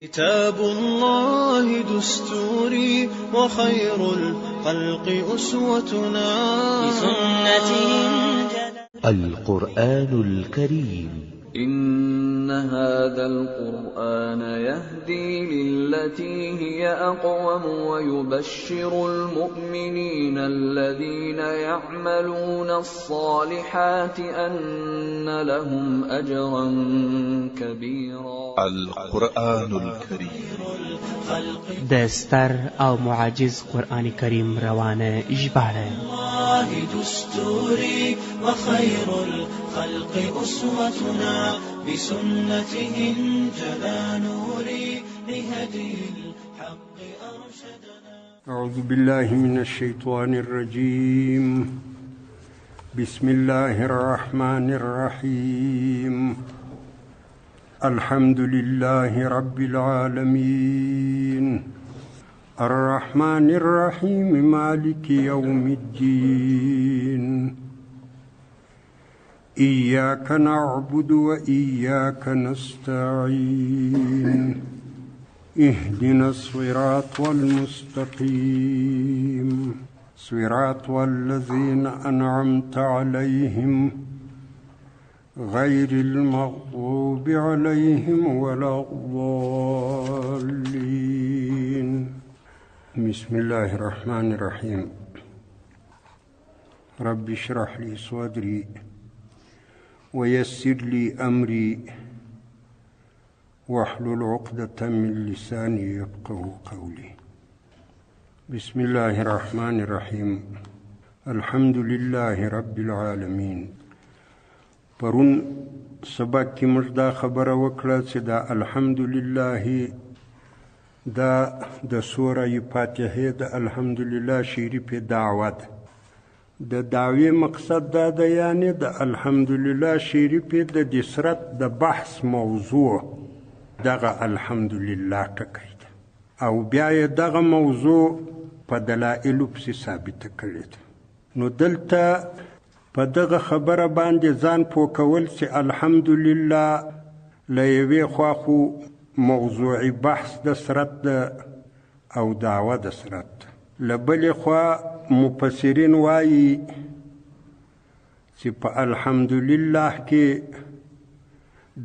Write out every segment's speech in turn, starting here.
كتاب الله دستوري وخير الخلق أسوتنا، بسنته القرآن الكريم. إن هذا القرآن يهدي للتي هي أقوم ويبشر المؤمنين الذين يعملون الصالحات أن لهم أجرا كبيرا. القرآن الكريم. د ستر او معجز قرآن کریم روانه ژباړه. الله دستوري وخير الخلق أسوتنا، بسنته انجلى نوري لهدي الحق أرشدنا. أعوذ بالله من الشيطان الرجيم. بسم الله الرحمن الرحيم. الحمد لله رب العالمين الرحمن الرحيم مالك يوم الدين. إياك نعبد وإياك نستعين. اهدنا الصراط المستقيم، صراط الذين أنعمت عليهم غير المغضوب عليهم ولا الضالين. بسم الله الرحمن الرحيم. رب اشرح لي صدري ويسر لي أمري واحلل عقدة من لساني يفقه قولي. بسم الله الرحمن الرحيم. الحمد لله رب العالمين. پرون سبق کې موږ دا خبره وکړه چې دا الحمدلله دا د سوره فاتحې د الحمدلله شریفې دعوه ده. د دعوې مقصد دا ده، یعنې د الحمدلله شریفې د دې سرت د بحث موضوع دغه الحمدلله ټکی ده، او بیا یې دغه موضوع په دلایلو پسې ثابته کړې ده. نو دلته په دغه خبره باندې ځان پوه کول چې الحمدلله له یوې خوا خو موضوعي بحث د سرت ده او دعوه د سرت ده، له بلې خوا مفسرین وایي چې په الحمدلله کې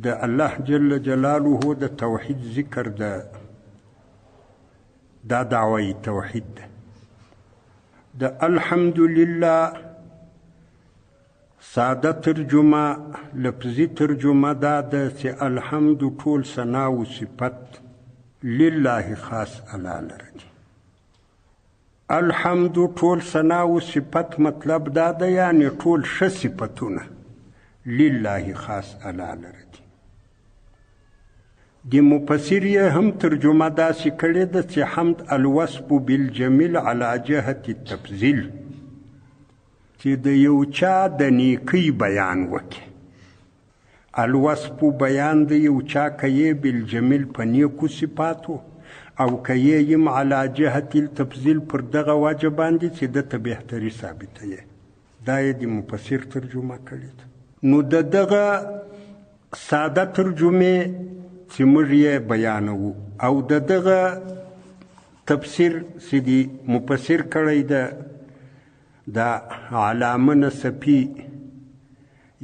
د الله جل جلاله د توحید ذکر ده، دا دعوه توحید ده. د الحمدلله ساده ترجمه، لفظي ترجمه دا ده چې الحمد ټول ثنا و صفت لله خاص الله لره دي. الحمد ټول ثنا و صفت مطلب دا ده، یعنې ټول ښه صفتونه لله خاص الله لره دي. د مفسر یې هم ترجمه داسې کړې ده چې حمد الوصف بالجمیل علی جهة التفضیل، چې د یو چا د نیکۍ بیان وکړي. الوصف بیان د یو چا که یې بالجمیل په نیکو صفاتو، او که یې یم علی جهة التفضیل پر دغه وجه باندې چې ده ته بهتري ثابته یې. دا یې د مفسر ترجمه کړې ده. نو د دغه ساده ترجمې چې موږ یې بیانوو او د دغه تفسیر چې د مفسر کړی ده، دا علامه نسفي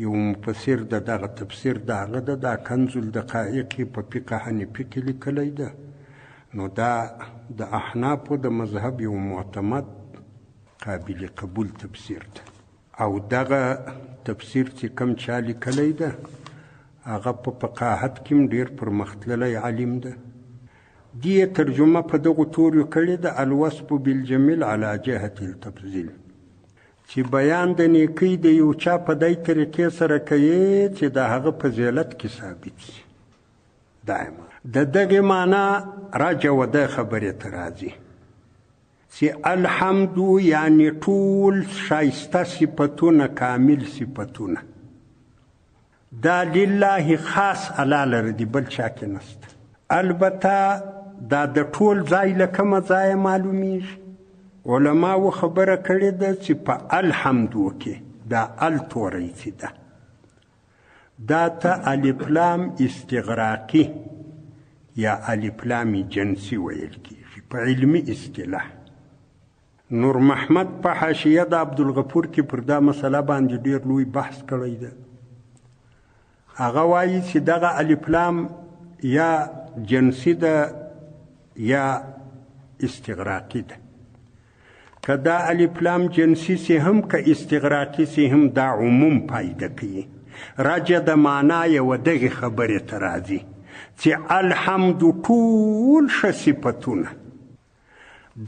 یو مفسر د دغه تفسیر د هغه ده، دا کنز الدقایق یې په فقه حنفي کې لیکلی ده. نو دا د احنافو د مذهب یو معتمد قابل قبول تفسیر ده. او دغه تفسیر چې کوم چا لیکلی ده هغه په فقاهت کې هم ډېر پرمختللی عالم ده. دې یې ترجمه په دغو توریو کړې ده، الوصف بالجمیل علی جهة التفضیل، چې بیان د نیکۍ د یو چا په دی طریقې سره کوي چې د هغه فضیلت کې ثابت شي. دایما د دغې معنا راجع و د خبرې ته راځي چې الحمد یعنې ټول ښایسته صفتونه، کامل صفتونه، دا لله خاص الله لره دي، بل چا کې نشته. البته دا د ټول ځای له کومه ځایه معلومیږي؟ علماو خبره کړې ده چې په الحمد کې دا ال توری چې ده، دا ته الف لام استغراقي یا الف لام جنسي ویل کېږي په علمي اصطلاح. نور محمد په حاشیه د عبدالغفور کې پر دا مسله باندې ډېر لوی بحث کړی دی. هغه وایي چې دغه الف لام یا جنسي ده یا استغراقي ده. که دا الف لام جنسي سي هم که استغراقي سي هم دا عموم پایده کوي. رجع د معنا یوه دغې خبرې ته راځي چې الحمد ټول ښه صفتونه.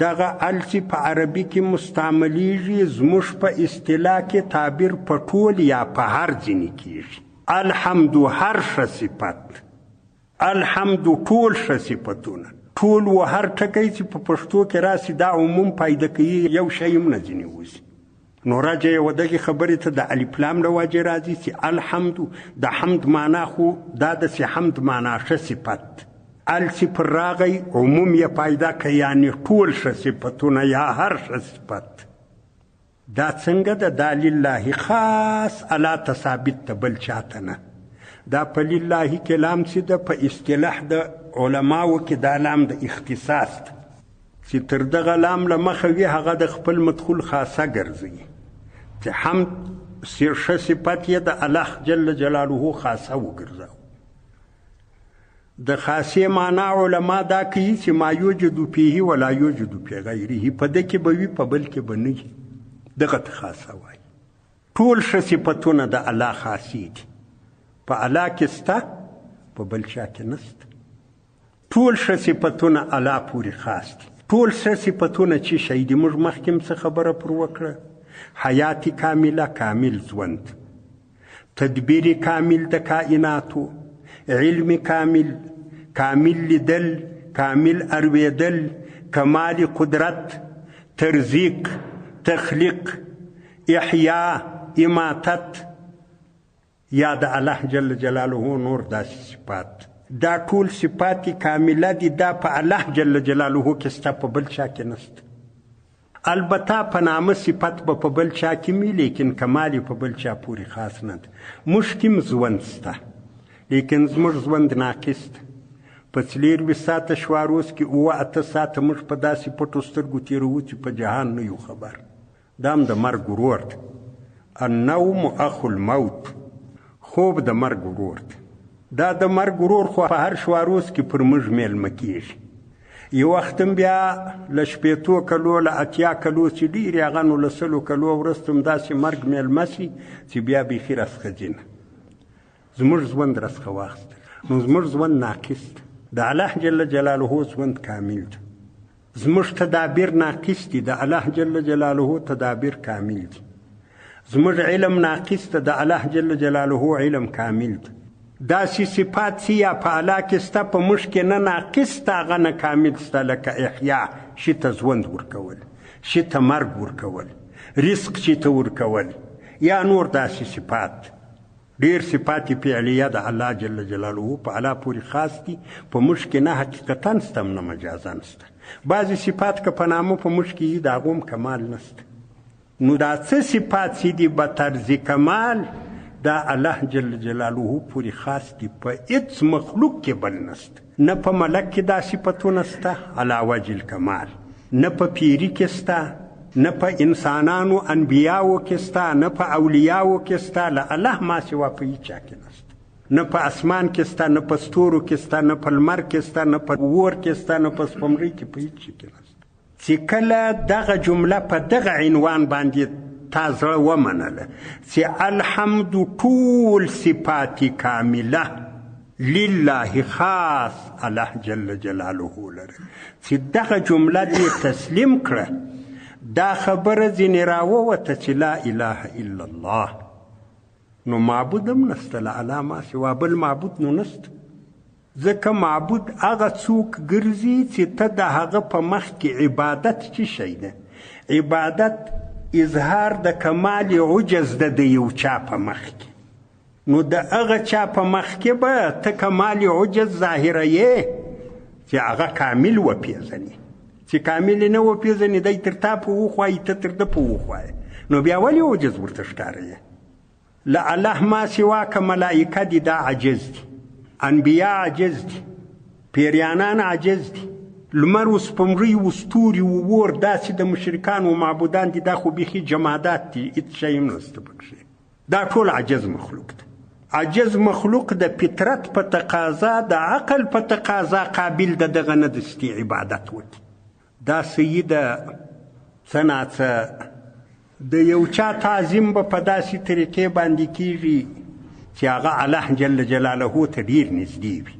دغه ال چې په عربي کې مستعملیږي زموږ په اصطلاح کې تعبیر په ټول یا په هر ځینې کیږي. الحمد هر ښه صفت، الحمد ټول ښه صفتونه، ټول و هر ټکی چې په پښتو کې راسي دا عموم پیدا کوي، یو شی هم نه ځینې وځي. نو رجع یوه دغې خبرې ته د الف لام له وجې راځي چې الحمد د حمد معنا خو دا ده چې حمد معنا ښه صفت، ال چې پر راغی عموم یې پیدا که، یعنې ټول ښه صفتونه یا هر ښه صفت. دا څنګه ده؟ دا لله خاص الله ته ثابت ده، بل چاته نه. دا په لله کې لام چې ده په اصطلاح د علماو کې دا لام د اختصاص ده چې تر دغه لام له مخه وي هغه د خپل مدخول خاصه ګرځي، چې حمد ښه صفت یې د الله جل جلاله خاصه وګرځاوه. د خاصې معنا علما دا کوي چې ما یوجد فیه ولا یوجد فی غیره، په ده کې به وي په بل کې به نه وي، دغه ته خاصه وایي. ټول ښه صفتونه د الله خاصې دي، په الله کې سته په بل چا کې نسته. ټول ښه صفتونه الله پورې خاص دي. ټول ښه صفتونه چې شی دي، موږ مخکې هم څه خبره پر وکړه، حیات کامله، کامل ژوند، تدبیر کامل د کائناتو، علم کامل، کامل لیدل، کامل ارویدل، کمال قدرت، ترزیق، تخلیق، احیا، اماتت، یا د الله جل جلاله نور داسې صفات. دا ټول صفات کامله دي، دا په الله جل جلاله کې سته، په بل چا کې نسته. البته په نامه صفت به په بل چا کې وي، لیکن کمال یې په بل چا پورې خاص نه ده. موږ کې هم ژوند سته، لیکن زموږ ژوند ناقص ده. په 24 ساعته شواروز کې 7-8 ساعته موږ په داسې پټو سترګو تېروو چې په جهان نه یو خبر. دا هم د مرګ ورور ده. النوم اخو الموت، خوب د مرګ ورور ده. دا د مرګ ورور خو په هر شواروز کې پر موږ مېلمه کېږي. یو وخت هم بیا له 60 کلو، له 80 کلو چې ډېرې هغه نو له 100 کلو وروسته هم داسې مرګ مېلمه شي چې بیا بیخي راڅخه ځي نه، زموږ ژوند راڅخه واخیستل. نو زموږ ژوند ناقص ده، د الله جل جلاله ژوند کامل ده. زموږ تدابیر ناقص دي، د الله جل جلاله تدابیر کامل دي. زموږ علم ناقص ده، د الله جل جلاله علم کامل ده. داسې صفات چې یا په الله کې سته په موږ کې نه ناقص سته هغه نه کامل سته، لکه احیا شي ته ژوند ورکول، شي ته مرګ ورکول، رزق شي ته ورکول، یا نور داسې صفات. ډېر صفات فعلیه د الله جل جلاله په الله پورې خاص دي، په موږ کې نه حقیقتا سته نه مجازا سته. بعضې صفات که په نامه په موږ کې وي د هغو هم کمال نسته. نو دا څه صفات چې دي به طرز کمال دا الله جل جلاله پورې خاص دي، په هیڅ مخلوق کې بل نسته. نه په ملک کې دا صفتونه سته علی وجه الکمال، نه په پیري کې سته، نه په انسانانو انبیاو کې سته، نه په اولیاو کې سته، له الله ما سوا په هیچا کې نسته. نه په اسمان کې سته، نه په ستورو کې سته، نه په لمر کې سته، نه په اور کې سته، نه په سپوږمۍ کې، په هیڅ شي کې نسته. چې کله دغه جمله په دغه عنوان باندې تا زړه ومنله چې الحمد ټول صفات کامله لله خاص الله جل جلاله لره، چې دغه جمله دې تسلیم کړه، دا خبره ځینې راووته چې لا اله الا الله، نو معبود هم نسته له الله ما سوا، بل معبود نو نسته. ځکه معبود هغه څوک ګرځي چې ته د هغه په مخ کې عبادت څه شی ده؟ عبادت اظهار د کمال عجز ده د یو چا په مخ کې. نو د هغه چا په مخ کې به ته کمال عجز ظاهره یې چې هغه کامل وپېژنې. چې کامل یې نه وپېژنې دی تر تا په وخوایي، ته تر ده په وخوایې، نو بیا ولې عجز ورته ښکاره یې؟ له الله ما سوا که ملائکه دي دا عاجز دي، انبیا عاجز دي، پیریانان عاجز دي، لمر و سپوږمۍ و ستوري و اور داسې د مشرکانو معبودان دي، دا خو بیخي جمادات دي، هېڅ شی هم نشته پکښې. دا ټول عاجز مخلوق دی. عاجز مخلوق د فطرت په تقاضا، د عقل په تقاضا قابل د دغه نه ده چې عبادت وکړي. دا صحیح ده څه ناڅه د یو چا تعظیم به په داسې طریقې باندې کیږي چې هغه الله جل جلاله ته ډېر نږدې وي،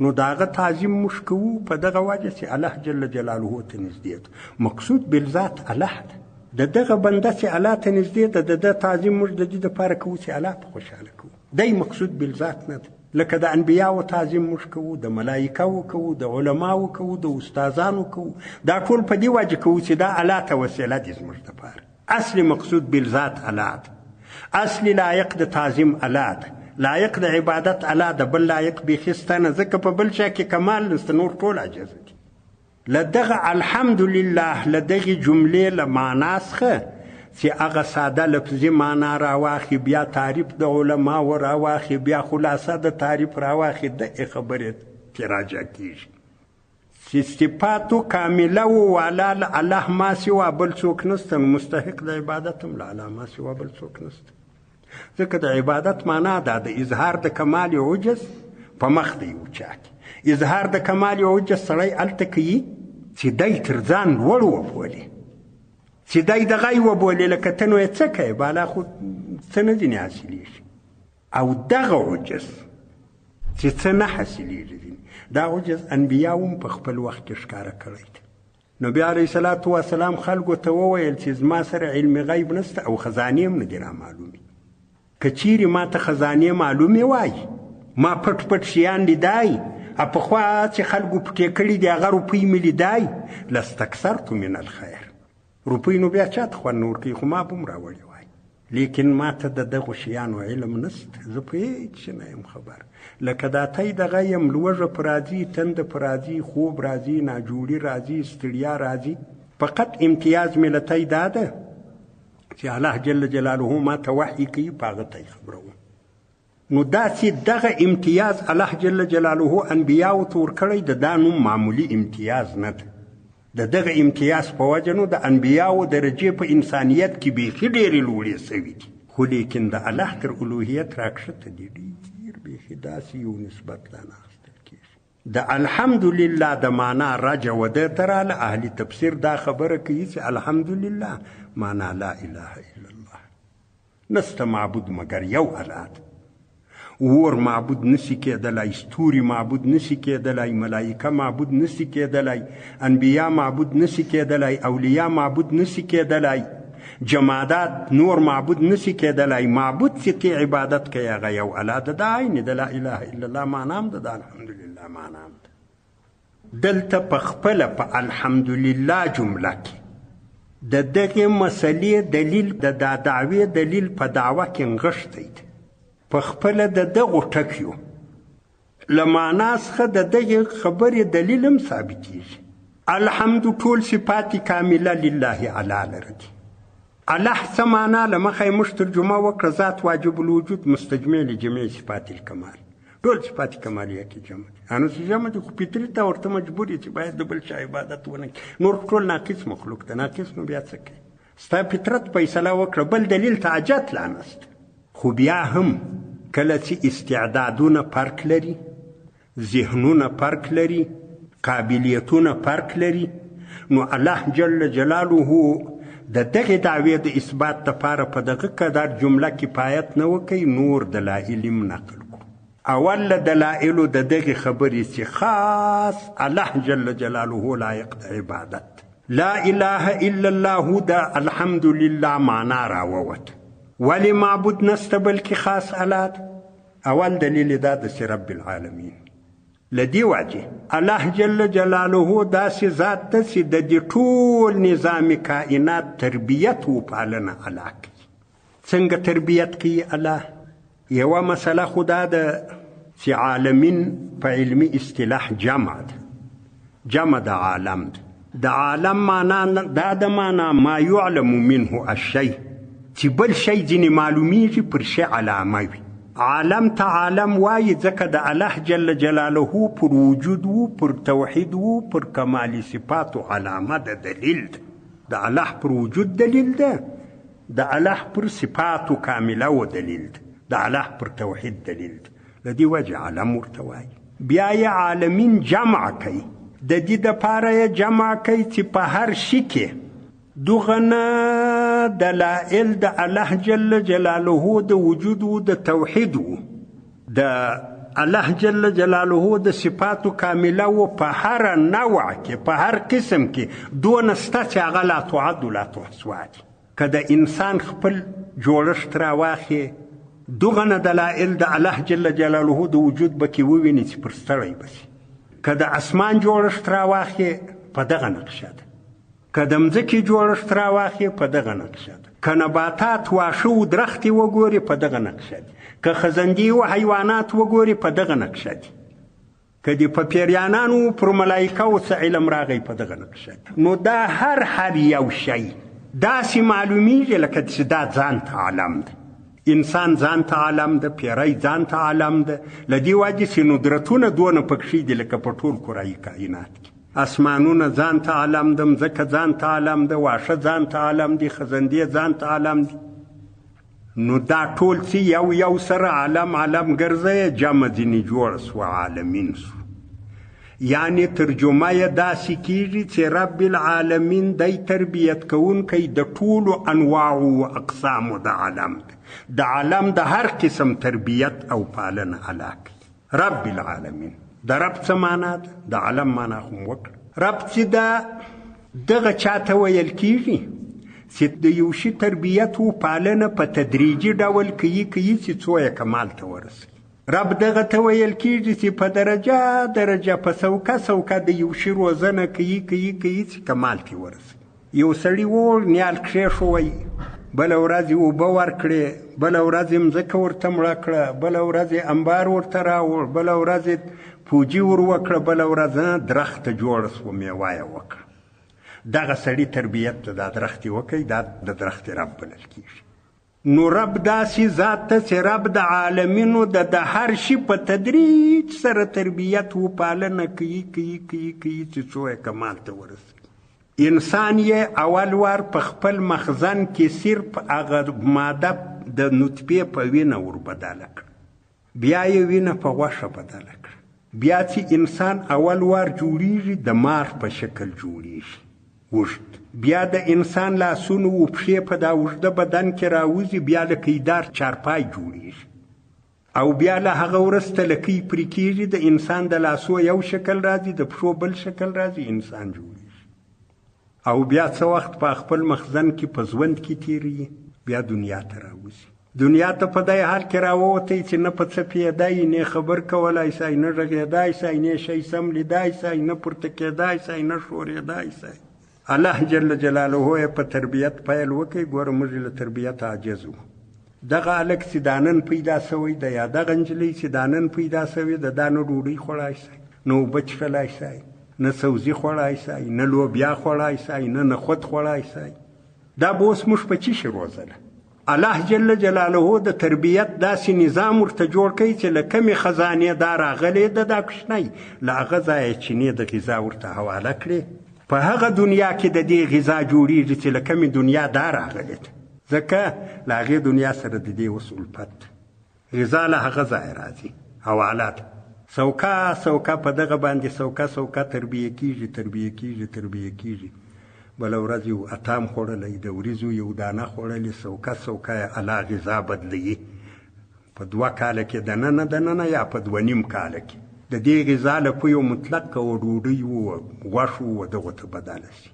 نو د هغه تعظیم موږ کوو په دغه وجه چې الله جل جلاله ته نږدې ده. مقصود بالذات الله ده. د دغه بنده چې الله ته نږدې ده، د ده تعظیم موږ د دې دپاره کوو چې الله په خوشحاله کوو. دی مقصود بالذات نه ده. لکه د انبیاو تعظیم موږ کوو، د ملایکو کوو، د علماو کوو، د استادانو کوو، دا ټول په دې وجه کوو چې دا الله ته وسیله دي زموږ دپاره. اصل مقصود بالذات الله ده، اصل لایق د تعظیم الله ده، لایق د عبادت الله ده، بل لایق بیخي سته نه، ځکه په بل چا کې کمال نشته، نور ټول عاجز دي. له دغه الحمدلله له دغې جملې له معنا څخه چې هغه ساده لفظي معنا راواخلي، بیا تعریف د علماو راواخلي، بیا خلاصه د تعریف راواخلي، دغې خبرې ترې راجع کېږي چې صفاتو کامله و والا له الله ما سوا بل څوک نشته، نو مستحق د عبادت هم له الله ما سوا بل څوک نشته. ځکه د عبادت معنا دا د اظهار د کمال عجز په مخ د یو چا کې. اظهار د کمال عجز سړی هلته کوي چې دی تر ځان لوړ وبولي، چې دی دغه یې وبولي، لکه ته نو یې څه کوې، بالا خو څه نه ځینې حاصلېږي. او دغه عجز چې څه نه حاصلېږي ځینې، دا عجز انبیاو هم په خپل وخت کې ښکاره کړی دی. نبي علیه الصلاة والسلام خلکو ته وویل چې زما سره علم غیب نشته او خزانې هم نه دي رامعلومې. که چیرې ما ته خزانې معلومې وای، ما پټ پټ شیان لیدای، پخوا چې خلکو پټې کړي دي هغه روپۍ مې لیدای، لاستکثرت من الخیر. روپۍ نو بیا چا ته خوند نه ورکوي، خو ما به هم راوړې وای. لیکن ما ته د دغو شیانو علم نشته، زه په هېڅ شي نه یم خبر. لکه دا تی دغه یم، لوږه پر راځي، تنده پر راځي، خوب راځي، ناجوړي راځي، ستړیا راځي. فقط امتیاز مې له تی دا ده چې الله جل جلاله ما ته وحي کوي، په هغه تی خبروم. نو داسې دغه امتیاز الله جل جلاله انبیاو ته ورکړی د دا نوم معمولي امتیاز نه ده. د دغه امتیاز په وجه نو د انبیاو درجې په انسانیت کې بیخي ډېرې لوړې سوي دي، خو لیکن د الله تر الوهیت راکښته دي، ډېر بیخي داسې یو نسبت لا نه اخیستل کېږي. د الحمدلله د معنا رجع و ده ته راله. اهل تفسیر دا خبره کوي چې الحمدلله معنا لا اله الا الله، نسته معبود مګر یو الله ده. اور معبود نسی کېدلای، ستوري معبود نسی کېدلای، ملایکه معبود نسی کېدلای، انبیا معبود نسی کېدلای، اولیا معبود نسی کېدلای، جمادات نور معبود نسی کېدلای. معبود چې تی عبادت کوي هغه یو الله ده. دا عین د لا اله الا الله معنا هم ده، د الحمدلله معنا هم ده. دلته په خپله په الحمدلله جمله کې د دغې مسلې دلیل، د دا دعوې دلیل په دعوه کې نغښتی دی. په خپله د دغو ټکیو له معنا څخه د دغې خبرې دلیل هم ثابتېږي. الحمد ټول صفات کامله لله علی لره دي. الله څه معنا له مخه یې موږ ترجمه وکړه، ذات واجب الوجود مستجمع لجميع صفات الکمال، ټول صفات کمالیه کې جمع دي. انو چې جمع دي خو فطري ته ورته مجبور یې چې باید د بل چا عبادت ونه کړي، نور ټول ناقص مخلوق ده. ناقص نو بیا څه کوي؟ ستا فطرت فیصله وکړه، بل دلیل ته حاجت لا نشته. خو بیا هم کله چې استعدادونه فرق لري، ذهنونه فرق لري، قابلیتونه فرق لري، نو الله جل جلاله د دغې دعوې د اثبات دپاره په دغه قدر جمله کفایت نه وکوي، نور دلایل هم نقل کړو. اول له دلایلو د دغې خبرې چې خاص الله جل جلاله لایق د عبادت، لا اله الا الله د الحمدلله معنا راووته. ولې معبود نسته بلکې خاص الله ده؟ اول دلیل دا ده چې رب العالمین. له دې وجې الله جل جلاله داسې ذات ده چې د دې ټول نظام کائنات تربیت و پالنه الله کوي. څنګه تربیت کوي الله؟ یوه مسله خو دا ده چې عالمین په علمي اصطلاح جمع ده، جمع د عالم ده. د عالم معنا دا ده، معنا ما یعلم منه الشی، چې بل شی ځینې معلومیږي پر شی علامه وي. عالم ته عالم وایي ځکه د الله جل جلاله پر وجود و، پر توحید و، پر کمال صفاتو علامه ده، دلیل ده. د الله پر وجود دلیل ده، د الله پر صفاتو کامله و دلیل ده، د الله پر توحید دلیل ده. له دې وجې عالم ورته وایي. بیا یې عالمین جمع کوي، د دې دپاره یې جمع کوي چې په هر شي کې دغه نه دلائل د الله جل جلاله د وجود و د توحید و د الله جل جلاله د صفاتو کامله و په هر نوع کې، په هر قسم کې دونه سته چې هغه لا تعد لا تحصوا دي. که د انسان خپل جوړښت راواخې، دغه نه دلائل د الله جل جلاله د وجود به کې وویني چې پر ستړی به شي. که د اسمان جوړښت راواخې، په دغه نقشه ده. که د مځکې جوړښت راواخې، په دغه نقشه ده. که نباتات، واښه و درختې وګورې، په دغه نقشه دي. که خزندې و حیوانات وګورې، په دغه نقشه دي. که دې په پیریانانو پر ملایکو څه علم راغی، په دغه نقشه دي. نو دا هر هر یو شی داسې معلومیږي لکه چې دا ځان ته عالم ده. انسان ځان ته عالم ده، پیری ځان ته عالم ده. له دې وجې چې ندرتونه دونه پکښې دي لکه په ټول کرایي کائنات کې. اسمانونه ځان ته عالم ده، مځکه ځان ته عالم ده، واښه ځان ته عالم دي، خزندې ځان ته عالم دي. نو دا ټول چې یو یو سره عالم عالم ګرځی، جمع ځینې جوړ سوه، عالمین سو. یعنې ترجمه یې داسې کیږي چې رب العالمین دی تربیت کوونکی د ټولو انواعو و اقسامو د عالم دی، د عالم د هر قسم تربیت او پالنه الله کوي. رب العالمین د رب څه معنا ده؟ د عالم معنا خو مو وکړه. رب چې ده دغه چاته ویل کیږي چې د یو شي تربیت و پالنه په تدریجي ډول کوي کوي چې څو یې کمال ته ورسوي. رب دغه ته ویل کیږي چې په درجه درجه، په سوکه سوکه د یو شي روزنه کوي کوي کوي چې کمال ته ورسوي. یو سړي ووړ نیال کښېښوی، بله ورځ یې اوبه ورکړې، بله ورځ یې مځکه ورته مړه کړه، بله ورځ یې انبار ورته راوړ، بله ورځ یې پوجي ور وکړه، بله ورځ درخته جوړه سوه، میوه یې وکړه. دغه سړي تربیت ته دا درختې وکړي، دا د درختې رب بلل کیږي. نو رب داسې ذات ته چې رب د عالمینو د هر شي په تدریج سره تربیت و پالنه کوي کوي کوي کوي چې څو یې کمال ته ورسوي. انسان یې اول وار په خپل مخزن کې صرف هغه ماده د نطفې په وینه ور بدله کړه، بیا یې وینه په غوښه بدله کړه. بیا چې انسان اول وار جوړیږي د مار په شکل جوړیږي، اوږد. بیا د انسان لاسونو و پښې په دا اوږده بدن کې راوځي، بیا لکه دار چارپای جوړیږي. او بیا له هغه وروسته لکۍ پرې کیږي، د انسان د لاسو یو شکل راځي، د پښو بل شکل راځي، انسان جوړیږي. او بیا څه وخت په خپل مخزن کې په ژوند کې تېروي، بیا دنیا ته راوځي. دنیا ته په دې حال کې راووتی چې نه په څه پوهېدای، نه خبر کولای سي، نه غږېدای سي، نه شی سم لیدای سي، نه پورته کېدای سي، نه ښورېدای سي. الله جل جلاله یې په تربیت پیل وکړي. ګوره موږ له تربیت عاجز وو. دغه هلک چې دا نن پیدا سوی دی یا دغه نجلۍ چې دا نن پیدا سوې ده، دا نه ډوډۍ خوړای سي، نه اوبه څښلای سي، نه سوزي خوړای سي، نه لوبیا خوړای سي، نه نخود خوړای سي. دا به اوس موږ په څه شي روزله؟ الله جل جلاله د تربیت داسې نظام ورته جوړ کړي چې له کومې خزانې دا راغلې ده دا کوچنی، له هغه ځایه چینې د غذا ورته حواله کړې. په هغه دنیا کې د دې غذا جوړیږي چې له کومې دنیا دا راغلې ده، ځکه له هغې دنیا سره د دې اوس الفت ده. غذا له هغه ځایه راځي، حواله ده. سوکه سوکه په دغه باندې سوکه سوکه تربیه کیږي تربیه کیږي تربیه کیږي. بله ورځ یو اتام خوړلی، د وریځو یو دانه خوړلې، سوکه سوکه یې الله غذا بدلوي. په 2 کاله کې دننه دننه یا په 2.5 کاله کې د دې غذا له پویو مطلق او ډوډۍ و غوښو و دغو ته بدله شي.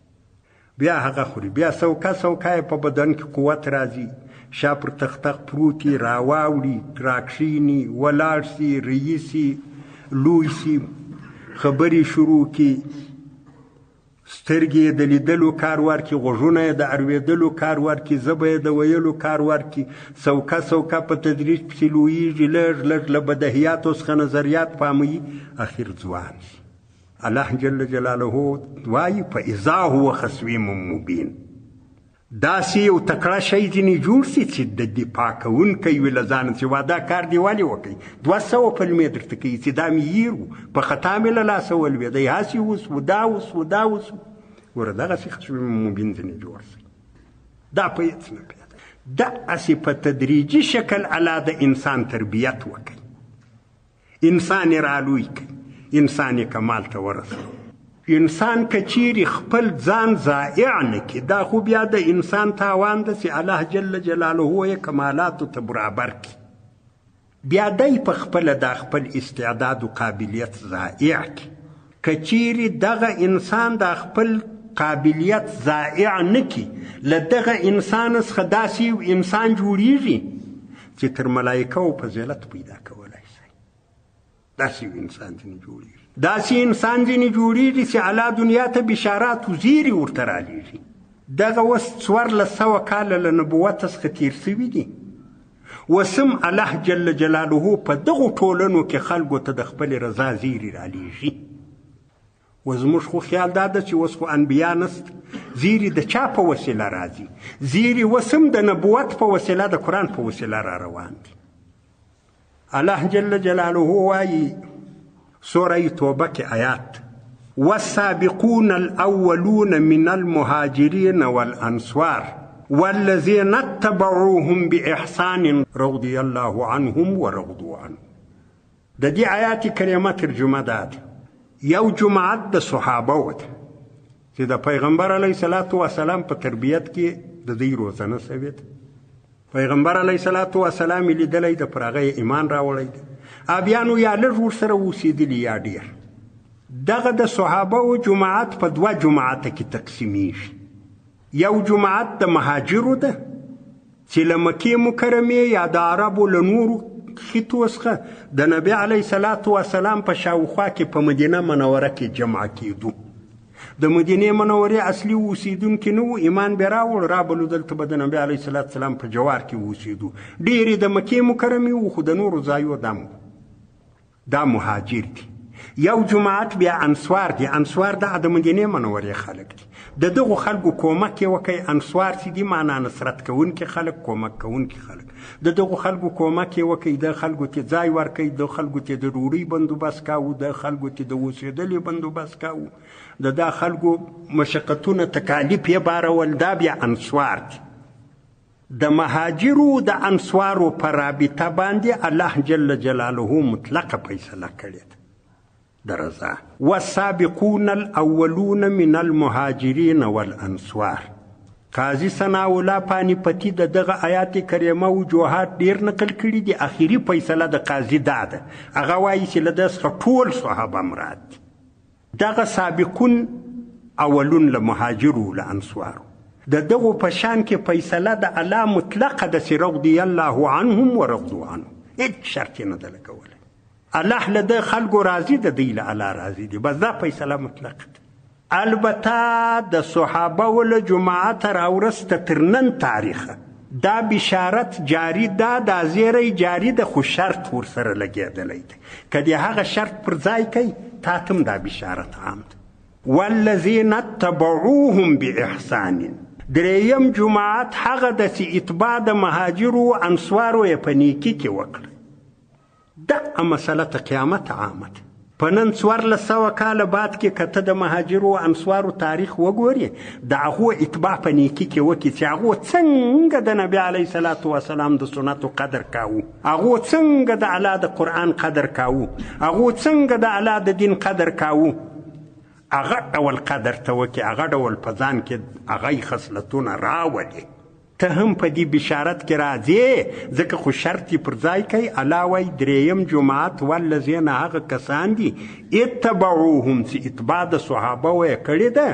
بیا هغه خوري، بیا سوکه سوکه یې په بدن کې قوت راځي، شا پر تختخ پروت وي، راواوړي، راکښېني، ولاړ سي، ریي سي، لوی سي، خبرې شروع کړي، سترګې یې د لیدلو کار ورکړي، غوږونه یې د اورېدلو کار ورکړي، ژبه یې د ویلو کار ورکړي. سوکه سوکه په تدریج پسې لویږي، لږ لږ له بدهیاتو څخه نظریات پاموي، اخر ځوان شي. الله جل جلاله وایي فاذا هو خصیم مبین. داسې یو تکړه شی ځینې جوړ سي چې د دفاع کوونکی وي له ځانه، چې وا دا کار دې ولې وکړي، 200 پلمې درته کوي چې دا مې هېر و، په خطا مې له لاسه ولوېدی، هسې وسو، دا وسو، دا وسو. ګوره دغسې خصم مبین ځینې جوړ سي، دا په هېڅ نه پیدا. دغسې په تدریجي شکل الله د انسان تربیت وکړي، انسان یې رالوی کړي، انسان یې کمال ته ورسوي. انسان که چیرې خپل ځان ضایع نه کړي، دا خو بیا د انسان تاوان ده چې الله جل جلاله یې کمالاتو ته برابر کړي، بیا دی په خپله دا خپل استعداد و قابلیت ضایع کړي. که چیرې دغه انسان دا خپل قابلیت ضایع نه کړي، له دغه انسان څخه داسې یو انسان جوړیږي چې تر ملایکو فضیلت پیدا کولی شي. داسې یو انسان ځینې جوړیږي، داسې انسان ځینې جوړیږي چې الله دنیا ته بشارات و زیري ورته رالیږي. دغه اوس 1400 کاله له نبوت څخه تېر سوي دي، اوس هم الله جل جلاله په دغو ټولنو کې خلکو ته د خپلې رضا زیري رالیږي. و زموږ خو خیال دا ده چې اوس خو انبیا نشته، زیري د چا په وسیله راځي؟ زیري اوس هم د نبوت په وسیله، د قرآن په وسیله را روان دي. الله جل جلاله وایي سوره توبه کې آیات: والسابقون الأولون من المهاجرين والأنصار والذين اتبعوهم بإحسان رضي الله عنهم ورضوا عنه. د دې آیات کریمه ترجمه دا ده: یو جماعت د صحابه و ده چې د پیغمبر علیه الصلاة والسلام په تربیت کې د دوی روزنه سوې ده. پیغمبر علیه الصلاة والسلام یې لیدلی ده، پر هغه یې ایمان راوړی دی. بیا نو یا لږ ورسره اوسېدلي یا ډېر. دغه د صحابه و جماعت په دوه جماعته کې تقسیمیږي. یو جماعت د مهاجرو ده چې له مکې مکرمې یا د عربو له نورو خطو څخه د نبي علیه الصلاة والسلام په شاوخوا کې په مدینه منوره کې جمع کېدو. د مدینې منورې اصلي اوسېدونکي نه وو، ایمان به راوړ، رابلو دلته به د نبي علیه الصلاة والسلام په جوار کې اوسېدو. ډېرې د مکې مکرمې وو، خو د نورو ځایو دم وو. دا مهاجر دي. یو جماعت بیا انصار دي. انصار دا د مدینې منورې خلک دي. د دغو خلکو کومک یې وکړي. انصار چې دي معنا نصرت کوونکي خلک، کومک کوونکي خلک. د دغو خلکو کومک یې وکړي، د خلکو ته ځای ورکړي، د خلکو ته د ډوډۍ بندوبست کاوه، د خلکو ته د اوسېدلې بندوبست کاوه، د دا خلکو مشقتونه تکالیف یې بارول. دا بیا انصار دي. د مهاجرو د انصارو په رابطه باندې الله جل جلاله مطلقه فیصله کړې ده د رضا. والسابقون الاولون من المهاجرین والانصار. قاضي ثناءالله پانیپتی د دغه آیات کریمه وجوهات ډېر نقل کړي دي. اخري فیصله د قاضي دا ده، هغه وایي چې له ده څخه ټول صحابه مراد دي. دغه سابقون اولون له مهاجرو له انصارو د دغو په شان کې فیصله د الله مطلقه ده چې رضي الله عنهم ورضوا عنه، هېڅ شرط یې نه ده لګولی. الله له ده خلکو راضي ده، دوی له الله راضي دي، بس دا فیصله مطلقه ده. البته د صحابه له جماعته راورسته تر نن تاریخه دا بشارت جاري ده، دا زیری جاري ده، خو شرط ورسره لګېدلی دی. که دې هغه شرط پر ځای کوي، تا ته هم دا بشارت عام ده. والذین اتبعوهم باحسان. درېیم جماعت هغه ده چې اتباع د مهاجرو انصارو یې په نیکي کې وکړه. دغه مسله ته قیامت عامه ده. په نن 1400 کاله بعد کې که ته د مهاجرو انصارو تاریخ وګورې، د هغو اتباع په نیکي کې وکړي چې هغو څنګه د نبي علیه الصلاة والسلام د سنتو قدر کاوه، هغو څنګه د الله د قرآن قدر کاوه، هغو څنګه د الله د دین قدر کاوه، هغه ډول قدر ته وکړي، هغه ډول په ځان کې هغه خصلتونه راولي. ته هم په دې بشارت کې راځې، ځکه خو شرط یې پر ځای کوي. الله وایي درېیم جماعت والذین هغه کسان دي اتبعوهم چې اتباع د صحابه یې کړې ده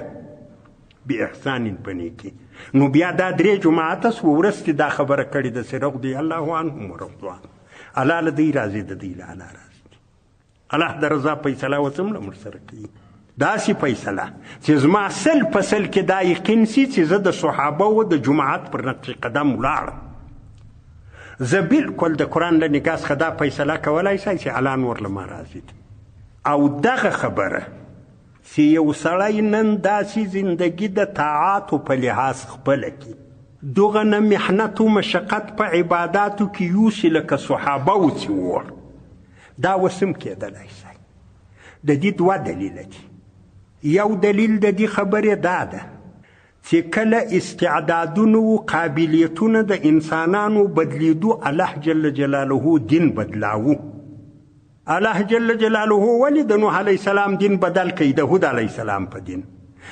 باحسان په نیکي. نو بیا دا درې جماعته سوه، وروستې دا خبره کړې ده چې رضي الله عنهم ورضوا عنه. الله له دوی راضي ده، دوی له الله راضي دي. الله د رضا فیصله اوس هم له موږ سره کوي. داسې فیصله چې زما سل په سل کې دا یقین سي چې زه د صحابه و د جماعت پر نقش قدم ولاړم. زه بالکل د قرآن له نګاه څخه دا فیصله کولی سم چې الله نور له ما راضي دی. او دغه خبره چې یو سړی نن داسې زندګي د طاعاتو په لحاظ خپله کړي، دغه نه محنت و مشقت په عباداتو کې یوسي لکه صحابه و چې وړ، دا اوس هم کېدلی شي. د دې دوه دلیله دي. یو دلیل د دې خبرې دا ده چې کله استعدادونو و قابلیتونه د انسانانو بدلیدو، الله جل جلاله دین بدلاوو. الله جل جلاله ولې د نوح علیه السلام دین بدل کوي؟ د هود علیه السلام په دین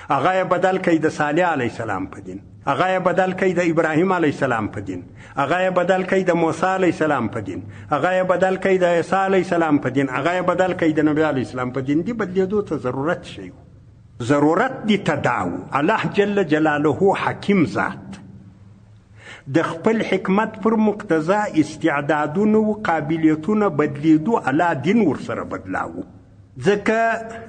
هغه یې بدل کوي، د صالح علیه السلام په دین هغه یې بدل کوي، د ابراهیم علیه السلام په دین هغه یې بدل کوي، د موسی علیه السلام په دین هغه یې بدل کوي، د عیسی علیه السلام په دین هغه یې بدل کوي، د نبی علیه السلام په دین. دې بدلېدو ته ضرورت شی، ضرورت دې ته دا و. الله جل جلاله حکیم ذات د خپل حکمت پر مقتضا استعدادونه و قابلیتونه بدلیدو، الله دین ورسره بدلاوو. ځکه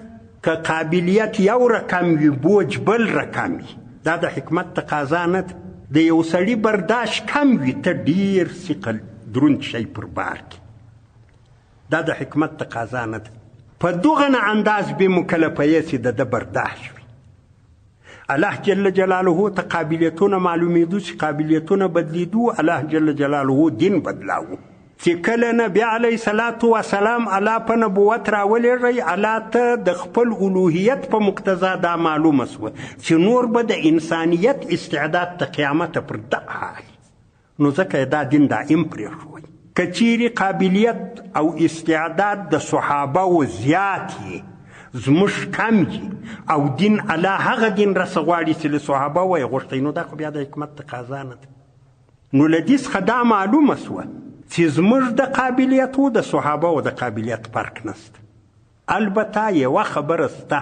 که قابلیت یو رقم وي، بوج بل رقم وي، دا د حکمت تقاضا نه ده. د یو سړي برداشت کم وي، ته ډېر ثقل دروند شی پر بار کې، دا د حکمت تقاضا نه ده. په دغه نه انداز به مکلفه یې چې د ده برداشت وي. الله جل جلاله ته قابلیتونه معلومېدو، چې قابلیتونه بدلیدو، الله جل جلاله دین بدلاوو. چې کله نبی علیه الصلاة وسلام الله په نبوت راولېږی، الله ته د خپل الوهیت په مقتضا دا معلومه سوه چې نور به د انسانیت استعداد ته قیامته پر دغه حال، نو ځکه یې دا دین دائم پرېښوی. که چیرې قابلیت او استعداد د صحابه و زیات یې، زموږ کم یي، او دین الله هغه دین راسه غواړي چې له صحابه و یې غوښتی، نو دا خو بیا د حکمت تقاضا نه ده. نو له دې څخه دا معلومه سوه چې زموږ د قابلیت و د صحابه و د قابلیت فرق نشته. البته یوه خبره سته،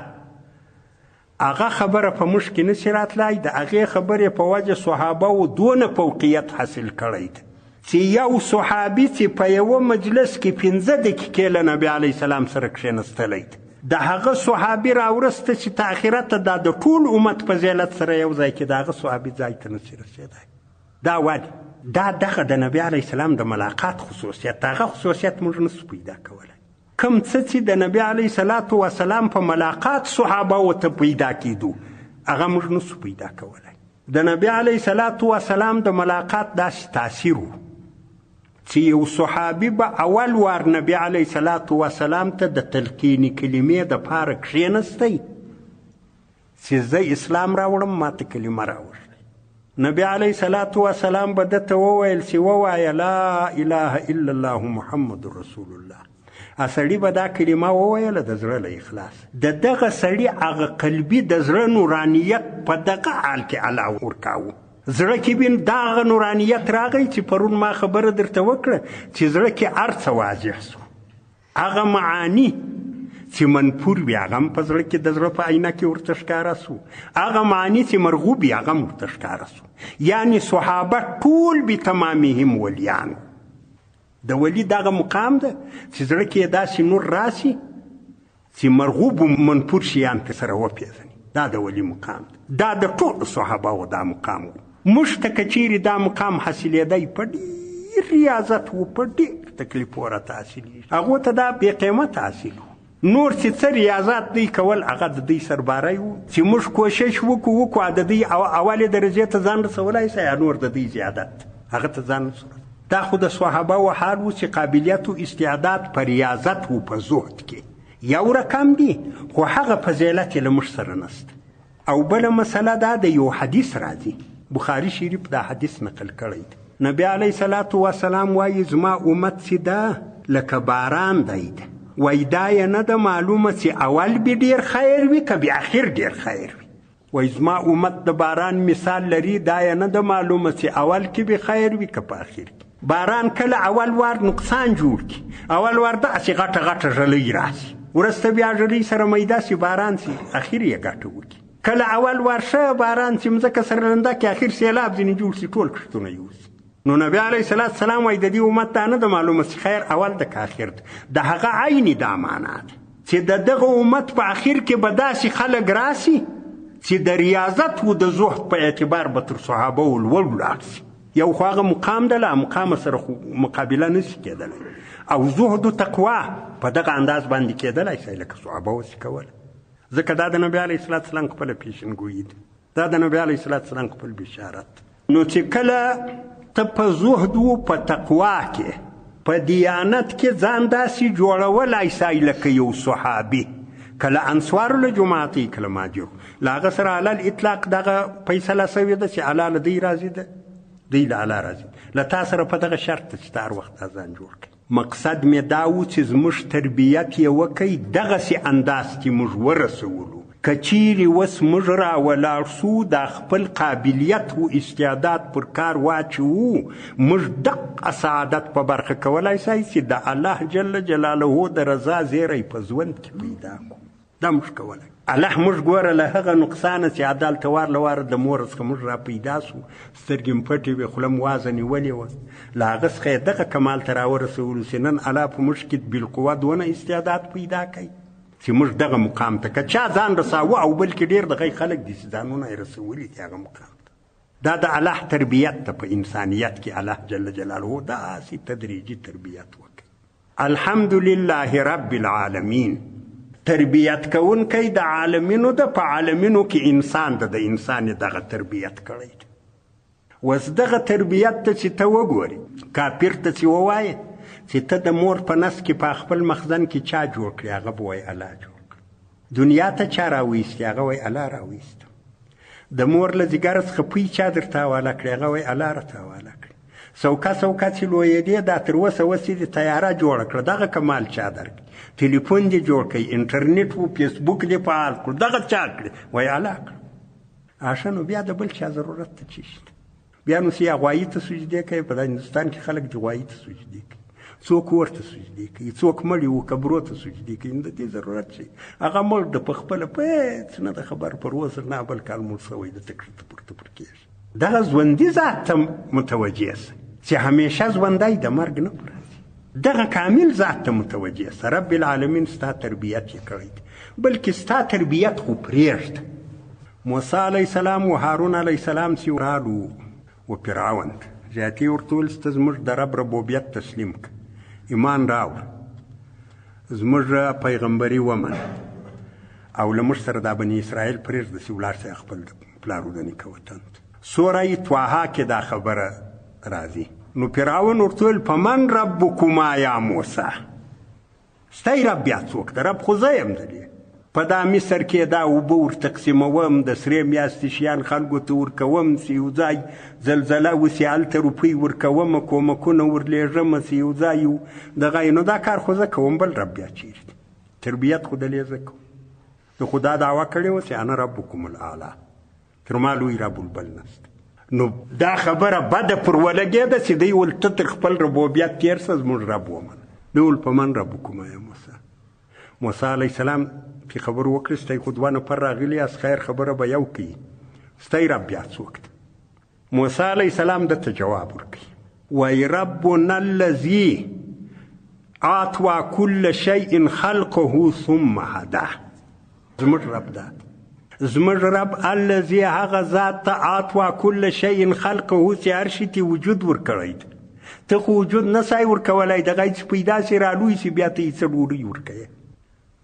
هغه خبره په موږ کې نشي راتلای، د هغې خبرې په وجه صحابه و دونه فوقیت حاصل کړی دی چې یو صحابي چې په یوه مجلس کې 5 دقیقې له نبي علیه السلام سره کښېنستلی دی، د هغه صحابي راورسته چې تر اخرته دا د ټول امت په ذلت سره یو ځای کې د هغه صحابي ځای ته نشي رسېدای. دا ولې؟ دا دغه د نبي علیه السلام د ملاقات خصوصیت، هغه خصوصیت موږ نشو پیدا کولی. کوم څه چې د نبي علیه الصلاة وسلام په ملاقات صحابه ورته پیدا کېدو، هغه موږ نشو پیدا کولی. د نبي علیه الصلاة وسلام د ملاقات داسې تاثیر و چې یو صحابي به اول وار نبي علیه الصلاة وسلام ته د تلقین کلمې دپاره کښېنستی چې زه اسلام راوړم، ما ته کلمه راوښیه. نبی علیه الصلاة وسلام به ده ته وویل چې ووایه لا اله الا الله محمد رسول الله. سړي به دا کلمه وویله د زړه له اخلاص. د دغه سړي هغه قلبي د زړه نورانیت په دغه حال کې الله ورکاوه. زړه کې بین دغه نورانیت راغی چې پرون ما خبره درته وکړه چې زړه کې هر څه واضح سو. هغه معاني چې منفور وي هغه هم په زړه کې د زړه په آینه کې ورته ښکاره سو، هغه معاني چې مرغوب وي هغه هم ورته ښکاره سو. یعنې صحابه ټول بتمامهم ولیان. د ولي دغه مقام ده چې زړه کې یې داسې نور راسي چې مرغوب و منفور شیان پرې سره وپېژني. دا د ولي مقام ده، دا د ټولو صحابه و دا مقام و. موږ ته که چیرې دا مقام حاصلېدی په ډېر ریاضت و، په ډېر تکلیفو راته حاصلېږي. هغو ته دا بې قیمته حاصل و. نور چې څه ریاضات دوی کول هغه د دوی سرباری و چې موږ کوشش وکړو د دوی اولې درجې ته ځان رسولای سي، یا نور د دوی زیادت هغه ته ځان نسو. دا خو د صحابه و حال و چې قابلیت و استعداد په ریاضت و په زهد کې یو رقم دی، خو هغه فضیلت یې له موږ سره نشته. او بله مسله دا د یو حدیث راځي، بخاري شریف دا حدیث نقل کړی دی. نبی علیه الصلاة وسلام وایي زما امت چې ده لکه باران دی ده، وایي دا یې نه ده معلومه چې اول به ډېر خیر وي که به اخر ډېر خیر وي. وایي زما امت د باران مثال لري، دا یې نه ده معلومه چې اول کې به خیر وي که په اخر کې. باران کله اول وار نقصان جوړ کړي، اول وار داسې غټه غټه ږلۍ راسي، وروسته بیا ږلۍ سره میده سي، باران سي، اخر یې ګټه وکړي. کله اول وار ښه باران سي، مځکه سره لنده کړي، اخر سیلاب ځینې جوړ سي، ټول کښتونه یوسي. نو نبی علیه الصلاة والسلام وایي د دې امت دا نه ده معلومه چې خیر اول ده که اخر ده. د هغه عین دا معنا ده چې د دغه امت په اخر کې به داسې خلک راسي چې د ریاضت و د زهد په اعتبار به تر صحابه و لوړ ولاړ سي. یو خو هغه مقام ده، له مقامه سره خو مقابله نه سي کېدلی، او زهد و تقوا په دغه انداز باندې کېدلی سي لکه صحابه وسي کوله. ځکه دا د نبی علیه الصلاة والسلام خپله پیشنګویي ده، دا د نبی علیه الصلاة والسلام خپل بشارت. نو چې کله ته په زهد و په تقوا کې په دیانت کې ځان داسې جوړولای سای لکه یو صحابي، کله انصارو له جماعت یې کله مهاجرو، له هغه سره علی الاطلاق دغه فیصله سوې ده چې الله له دوی راضي ده، دوی له الله راضي، له تا سره په دغه شرط ده چې ته هر وخت دا ځان جوړ کړې. مقصد مې دا و چې زموږ تربیت یې وکړئ دغسې انداز کې موږ ورسولو، که چیرې اوس موږ را ولاړ سو دا خپل قابلیت و استعداد پر کار واچوو، موږ دقه سعادت په برخه کولای سای چې د الله جل جلاله د رضا زیری په ژوند کې پیدا کړو. دا موږ کولای. الله موږ ګوره له هغه نقصانه چې عدالت وار له واره د مور څخه موږ را پیدا سو، سترګې مو پټې وې، خوله مو وازه نیولې وه، له هغه څخه یې دغه کمال ته راورسولو چې نن الله په موږ کې بالقوه دونه استعداد پیدا کړي چې موږ دغه مقام ته که چا ځان رساوه، او بلکې ډېر دغه خلک دي چې ځانونه یې رسولي دي هغه مقام ته. دا د الله تربیت ته په انسانیت کې الله جل جلاله داسې تدریجي تربیت وکړي. الحمد لله رب العالمین، تربیت کوونکی د عالمینو ده، په عالمینو کې انسان ده، د انسان یې دغه تربیت کړی دی. اوس دغه تربیت ته چې ته وګورې، کافر ته چې ووایې چې ته د مور په نس کې په خپل مخزن کې چا جوړ کړې، هغه به وایي الله جوړ کړ. دنیا ته چا راویستې، هغه وایي الله راویسته. د مور له ځیګره څخه پوی چا درته حواله کړې، هغه وایي الله راته حواله کړې. سوکه سوکه چې لویېدې دا تر اوسه اوس چې دې طیاره جوړه کړه، دغه کمال چا درکړي؟ ټلیفون دې جوړ کړی، انټرنیټ و فیسبوک دې فعال کړو، دغه چا کړې؟ وایي الله کړه. ښه نو بیا د بل چا ضرورت ته څه شته؟ بیا نو چې یا غوایي ته سجدې کوي، په هندوستان کې خلک د غوایي ته سجدې کوي، څوک اور ته سجدې کوي، څوک مړي و قبرو ته سجدې کوي، نو د دې ضرورت شي. هغه مړ د په خپله په هېڅ نه ده خبر، پر اوسه نه بل کال مړ شوی د ته کښته پورته پر کېږي. دغه ژوندي ذات ته متوجه سه چې همیشه ژوندی د مرګ نه پر راځي، دغه کامل ذات ته متوجه سه. رب العالمین ستا تربیت یې کړی دی، بلکې ستا تربیت خو پرېږده. موسی علیه السلام و هارون علیه السلام چې رالو و فرعون ته، زیاتې ورته وویل چې ته زموږ د رب ربوبیت تسلیم کړه، ایمان راوړه، زموږ پیغمبري ومنه، او له موږ سره دا بني اسرائیل پرېږده چې ولاړ سي خپل پلار و د نیکه وطن ته. سوره طه کې دا خبره راځي. نو فرعون ورته وویل فمن ربکما یا موسی، ستی رب بیا څوک ده؟ رب خو زه یم د دې. په دا مصر کې دا اوبه ور تقسیموم، د سرې میاشتې شیان خلکو ته ورکوم، چې یو ځای زلزله وسي هلته روپۍ ورکوم، کومکونه ورلېږم، چې یو ځای یو دغه. نو دا کار خو زه کوم، بل رب بیا چیرې دی؟ تربیت خو د لې زه کوم. د خدا دعوه کړې وه چې انا ربکم الاعلی، تر ما لوی رب البل نشته. نو دا خبره بده پر ولګېده چې دی ویل ته تر خپل ربوبیت تېر سه، زموږ رب ومنه. دی ویل په من ربکم یا موسی. موسی علیه السلام چې خبر وکړي ستی خو دوه نفر راغلي یاست، خیر خبره به یو کوي، ستی رب بیا څوک دی؟ موسی علیه السلام ده ته جواب ورکوي، وایي ربنا الذي اعطى كل شيء خلقه ثم هدا. زموږ رب دا دی، زموږ رب الذي هغه ذات ته اعطى كل شيء خلقه چې هر شي ته وجود ورکړی دی. ته خو وجود نه سای ورکولی، دغه چې پیدا سي رالوی سي بیا ته یې څه ډوډۍ ورکوې،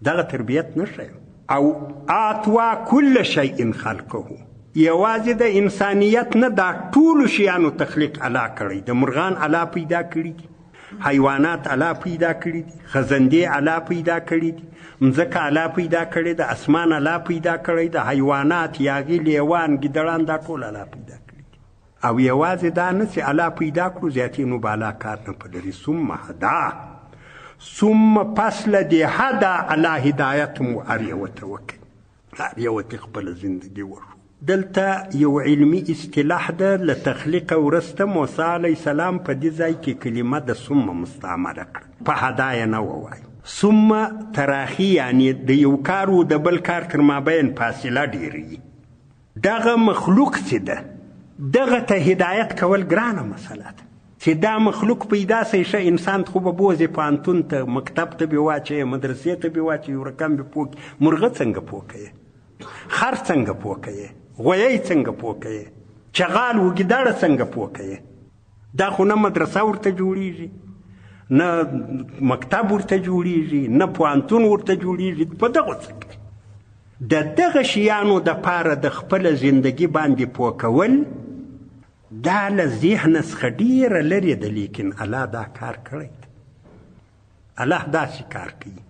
دغه تربیت نه ښیم. او اعطوا كل شيء خلقه، یوازې د انسانیت نه، دا ټولو شیانو تخلیق الله کړی. د مرغان الله پیدا کړي دي، حیوانات الله پیدا کړي دي، خزندې الله پیدا کړي دي، مځکه الله پیدا کړې ده، اسمان الله پیدا کړی ده، حیوانات، یاغي، لیوان، ګیدړان، دا ټول الله پیدا کړي دي. او یوازې دا نه چې الله پیدا کړو، زیاتې نو به الله کار نه په لري. ثم هدا، ثم پس له دې هدا الله هدایت مو هر یوه ته وکړي، هر یوه ته خپله زندګي وښو. دلته یو علمي اصطلاح ده، له تخلیقه وروسته موسی علیه السلام په دې ځای کې کلمه د ثم مستعمله کړه، په هدا یې نه ووایي. ثم تراخي، یعنې د یو کار و د بل کار تر مابین فاصله ډېروي. دغه مخلوق چې ده دغه ته هدایت کول ګرانه مسله ده، چې دا مخلوق پیدا سي، ښه انسان خو به بوځې پوهنتون ته، مکتب ته به واچوې، مدرسې ته به واچوې، یو رقم به پوه کړي. مرغه څنګه پوه کوې؟ خر څنګه پوه کوې؟ غویی څنګه پوه کوې؟ چغال و ګیدړه څنګه پوه کوې؟ دا خو نه مدرسه ورته جوړیږي، نه مکتب ورته جوړیږي، نه پوهنتون ورته جوړیږي. په دغو څه کوي؟ د دغه شیانو دپاره د خپله زندګي باندې پوه کول دا له ذهنه څخه ډېره لرې ده، لیکن الله دا کار کړی دی. الله داسې کار کوي.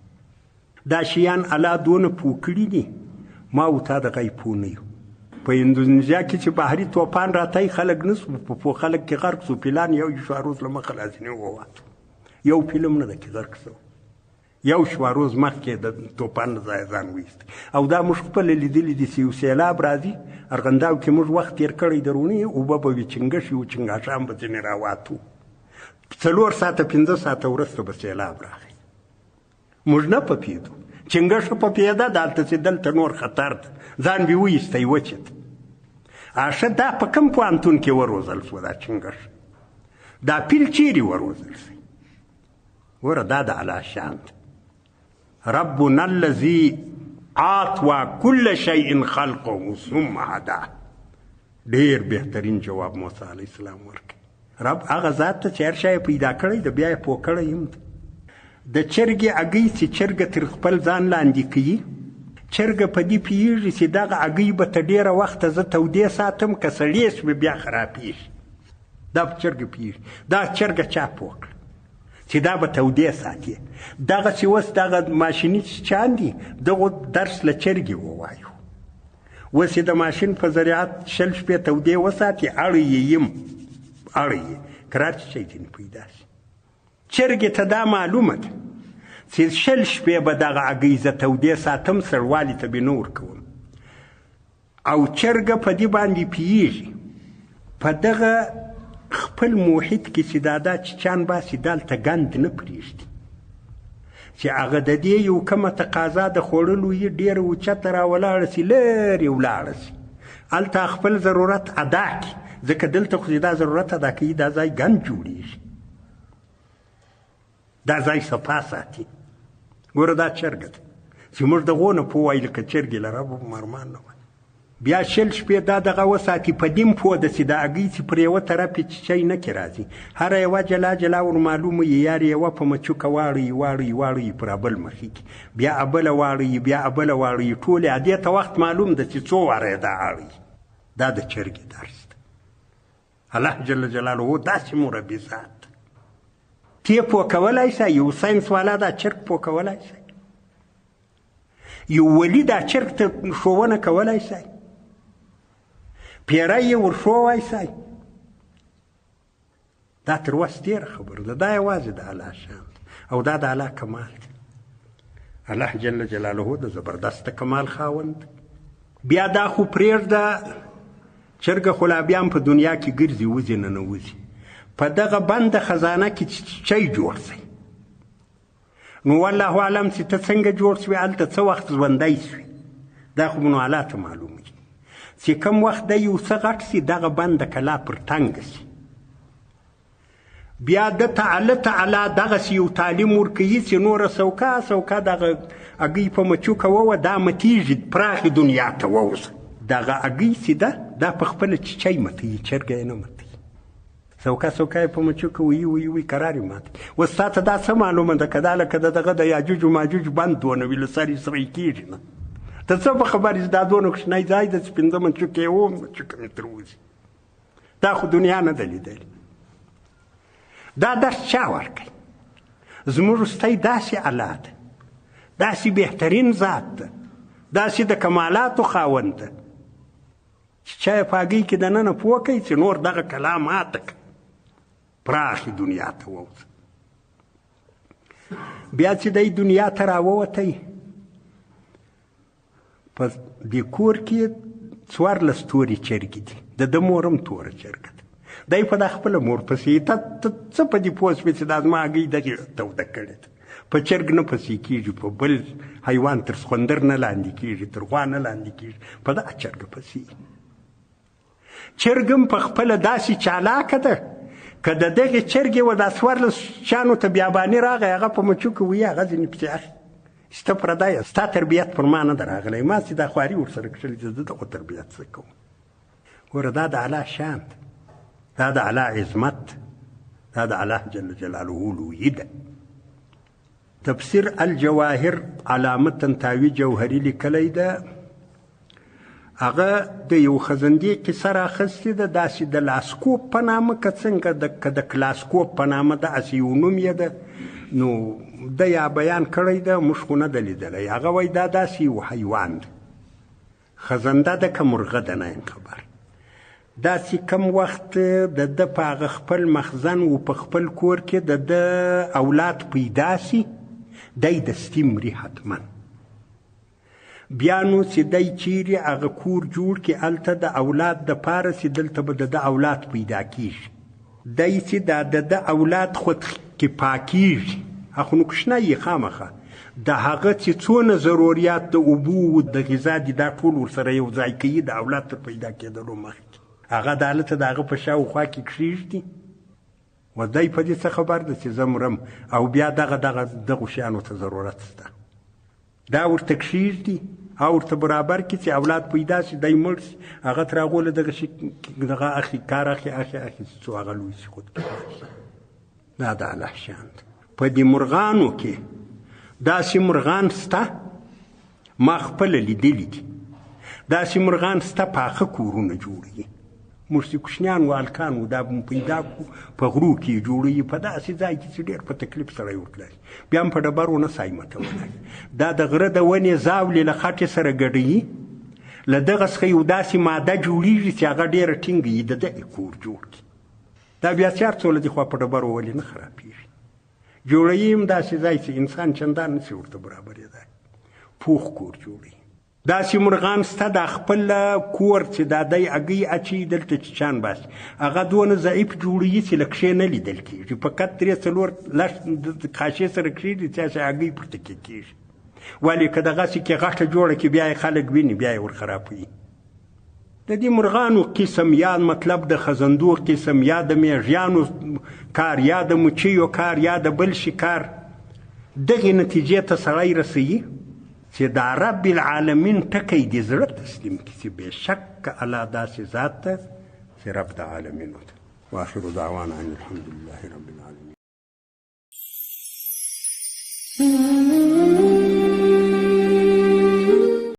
دا شیان الله دونه پوه کړي دي، ما او تا د غیب پوه نه یو. په اندونیزیا کې چې بحري توپان راتی، خلک نه سو په پوه، خلک کې غرق سو. پیلان یو شواروز له مخه لا ځینې ووت، یو فلم نه ده کې غرق سو. یو شواروز مخکې د توپان له ځایه ځان وایست. او دا موږ خپله لیدلي دي چې یو سیلاب راځي، ارغنداو کې موږ وخت تېر کړی د روڼې اوبه به وي، چنګښې و چنګاښان به ځینې راواتو. 4 ساعته 5 ساعته وروسته به سیلاب راغی، موږ نه پپېدو. چنګښه پپېده، دلته چې دلته نور خطر ده، ځان بې وایستی وچې ته. اښه دا په کوم پوهنتون کې وروزل سوه دا چنګښه؟ دا پیل چیرې وروزل سوی؟ ګوره دا د الله شان دی. ربنا الذي اعطى كل شيء خلقه ثم هداه. ډېر بهترین جواب موسی علیه السلام ورکړ. رب هغه ذات ته چې هر شی یې پیدا کړی دی، بیا یې پوه کړی هم دی. د چرګې هګۍ چې چرګه تر خپل ځان لاندې کوي، چرګه په دې پوهېږي چې دغه هګۍ به تر ډېره وخته زه تودې ساتم، که سړې شوې بیا خرابېږي. دا په چرګه پوهېږي. دا چرګه چا پوه کړه چې دا به تودې ساتي؟ دغسې اوس دغه ماشیني چیچان دي، دغو درس له چرګې ووایو. اوس یې د ماشین په ذریعه 20 شپې تودې وساتي، اړی یې یم، اړی یې کرار چیچی ځینې پیدا شي. چرګې ته دا معلومه ده چې 20 شپې به دغه هګۍ زه تودې ساتم، سړوالي ته به نه ورکوم. او چرګه په دې باندې پوهېږي، په دغه خپل محیط کې چې دا دا چیچان باسي، دلته ګند نه پرېږدي، چې هغه د دې یو کمه تقاضا د خوړلو یې ډېره اوچته راولاړه سي، لرې ولاړه سي، هلته خپل ضرورت ادا کړي. ځکه دلته خو چې دا ضرورت ادا کوي، دا ځای ګند جوړېږي، دا ځای صفا ساتي. ګوره دا چرګه ده چې موږ د غو نه پوه وایي، لکه چرګې له ربه مرمان نه وایي. بیا 20 شپې دا دغه وساتي، په دې هم پوه ده چې دا هګۍ چې پر یوه طرف یې چیچی نه کې راځي، هره یوه جلا جلا ور معلومه یي، یار یوه په مچوکه واړوي واړوي واړوي پر ابل مخې کې، بیا ابله واړوي، بیا ابله واړوي، ټولې ادې ته وخت معلوم ده چې څو واره یې دا اړوي. دا د چرګې درس ده. الله جل جلاله داسې مربي ذات ده. تی پوه کولای سي، یو ساینس والا دا چرګ پوه کولای سي، یو ولي دا چرګ ته ښوونه کولای سي، پیری یې ورښووای سي. دا تر وس تېره خبره ده. دا یوازې د الله شان ده او دا د الله کمال دی. الله جل جلاله د زبردست کمال خاوند. بیا دا خو پرېږده، چرګه خو لا بیا هم په دنیا کې ګرځي، وځي نه نه وځي. په دغه بنده خزانه کې چی جوړ سي، نو والله اعلم چې ته څنګه جوړ سوې، هلته څه وخت ژوندی سوې، دا خو نو الله ته معلوم وي. چې کوم وخت دی یو څه غټ سي، دغه بنده کلا پر تنګه سي، بیا ده ته الله تعالی دغسې یو تعلیم ورکوي چې نوره سوکه سوکه دغه هګۍ په مچوکه ووه، دا متېږي، پراخې دنیا ته ووځه. دغه هګۍ چې ده، دا په خپله چیچی متوي، چرګه یې نه متوي. سوکه سوکه یې په مچوکه ویي ویي ویي کرار یې ماتوي. اوس تا ته دا څه معلومه ده که دا لکه د دغه د یاجوج و ماجوج بند دونه وي، له سر یې سرۍ کېږي نه، ته څه په خبر یې چې دا دونه کوچنی ځای ده چې 5 مچوکې یې 7 مچوکه مې ترې وځي؟ دا خو دنیا نه ده لیدلې. دا درس چا ورکړی؟ زموږ وروستی داسې الله ده، داسې بهترین ذات ده، داسې د کمالاتو خاوند ده چې چا یې په هګۍ کې دننه پوه کوي چې نور دغه کلا ماته کړه، پراخې دنیا ته ووځه. بیا چې دی دنیا ته راووتی، په دې کور کې 14 تورې چرګې دي، د ده مور هم توره چرګه ده. دی په دا خپله مور پسې، ته څه په دې پوه شوې چې دا زما هګۍ دغې توده کړې ده؟ په چرګ نه پسې کېږي، په بل حیوان تر سخوندر نه لاندې کېږي، تر غوا نه لاندې کېږي، په دا چرګه پسې. چرګ هم په خپله داسې چالاکه ده، که د دغې چرګې و دا 14 چیانو ته بیاباني راغی، هغه په مچوکه وي، هغه ځینې پسې اخلي چې ته پردی یې، ستا تربیت پر ما نه ده راغلی، ما چې دا خواري ورسره کښلې چې زه دغه تربیت څه کوم. ګوره دا د الله شان ده، دا د الله عظمت، دا د الله جل جلاله لویي ده. تفسیر الجواهر علامه طنطاوي جوهري لیکلی ده. هغه د یو خزندې کیسه راخیستې ده، داسې د لاسکوپ په نامه که څنګه که د کلاسکوپ په نامه داسې یو نوم یې ده، نو ده یا بیان کړی ده، موږ خو نه ده لیدلی. هغه وایي دا داسې یو حیوان ده، خزنده ده که مرغه ده نه یم خبر. داسې کم وخت د ده په هغه خپل مخزن و په خپل کور کې د ده اولاد پیدا سي، دی دستي مري حتما. بیا نو چې دی چیرې هغه کور جوړ کړي هلته د اولاد دپاره چې دلته به د ده اولاد پیدا کیږي، دی چې دا د ده اولاد خود کې پاکیږي، هغه خو نو کوچنی یې خامخا، د هغه چې څونه ضروریات د اوبو و د غذا دي دا ټول ورسره یو ځای کوي د اولاد تر پیدا کېدلو مخکې. هغه د هلته د هغه په شاوخوا کې کښېږدي و دی په دې څه خبر ده چې زه مرم او بیا دغه دغه دغو شیانو ته ضرورت شته، دا ورته کښېږدي او ورته برابر کړي چې اولاد پیدا شي، دی مړ شي، هغه تر هغو له دغه شي دغه اخلي کار اخلي اخلي اخلي چې څو هغه لوی شي خود شي. دا د الله شان دی. په دې مرغانو کې داسې مرغان سته، ما خپله لیدلي دي، داسې مرغان سته پاخه کورونه جوړوي. موږ چې کوچنیان وو هلکان وو دا به مو پیدا کړو په غرو کې یې جوړوي، په داسې ځای کې چې ډېر په تکلیف سړی ورتلی شي، بیا هم په ډبرو نه سای ماتولی. دا د غره د ونې زاولې له خټې سره ګډوي، له دغه څخه یو داسې ماده جوړېږي چې هغه ډېره ټینګه وي، د دغې کور جوړ کړي. دا بیا چې هر څو له دې خوا په ډبرو ولې نه خرابېږي، جوړوي هم داسې ځای چې انسان چندان نه شي ورته برابرېدای، پوخ کور جوړوي. داسې مرغان سته دا خپل کور چې دا دی هګۍ اچوي دلته چیچان باسي، هغه دونه ضعیف جوړوي چې له کښې نه لیدل کېږي، فقط درې څلور لس خاشې سره کښېږدي چې هسې هګۍ پورته کې کېږي. ولې که دغسې کې غټه جوړه کړي بیا یې خلک ویني، بیا یې ورخرابوي. د دې مرغانو قسم یا مطلب د خزندو قسم یا د میږیانو کار یا د مچیو کار یا د بل شي کار، دغې نتیجې ته سړی رسوي چې دا رب العالمین ټکی دې زړه تسلیم کړي چې بېشکه الله داسې ذات ده چې رب د عالمینو ده. واخر دعوانا ان الحمد لله رب العالمین.